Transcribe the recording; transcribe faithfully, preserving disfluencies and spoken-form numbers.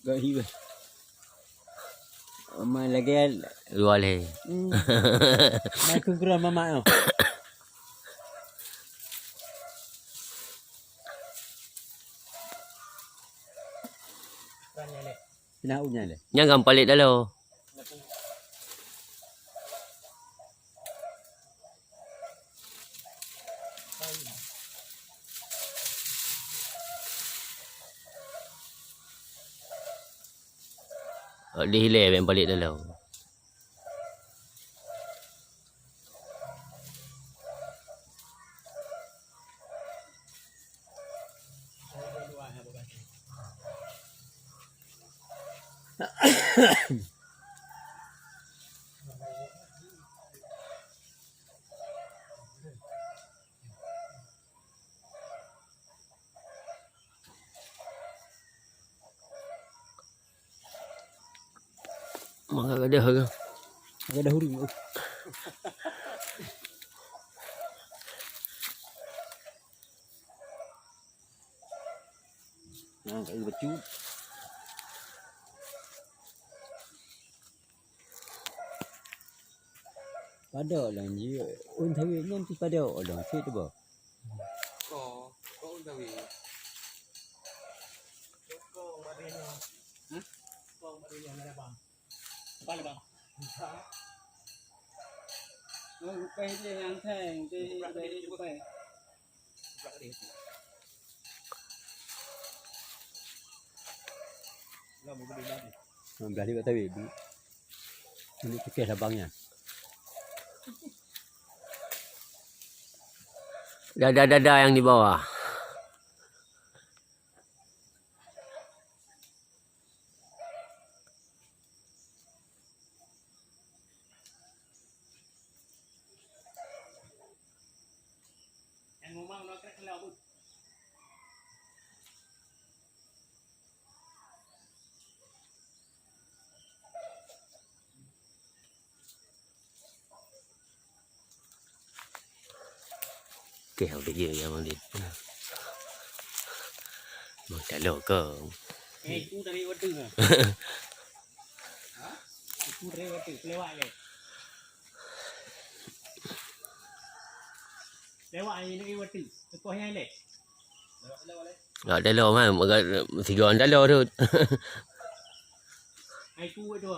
Gak hiweh. Mai lagèe luar lé. Hmm. Mai keu keurau mamak nyoe. Pernah unyai lé. Nyan kan palek dalam. Dihilée bèk palek dalam. Maka gadoh ke? Gadoh huri. Nah, kayu bacut. Padahai lôn jih, ôn tawét nyan pih padahai lôn cit teuba. Ko, ko ôn tawét. Ko ôn tawét nyan. Hah? Ko ôn tawét nyan ada, Bang. Apa, Bang? Oh, rupai dia yang thèng, dia rupai. Belah dia kat tawét, Bu. Ini putih labangnya. Dada-dada yang di bawah. Keh, udah je yang ni. Mau calo ke? Eh, itu dari water. Ha? Itu dari water, kelewat ke? Lewat yang ini water. Tekoh yang leh. Nak dalam kan, maka tiga orang dalam tu. Hai, kuat tu.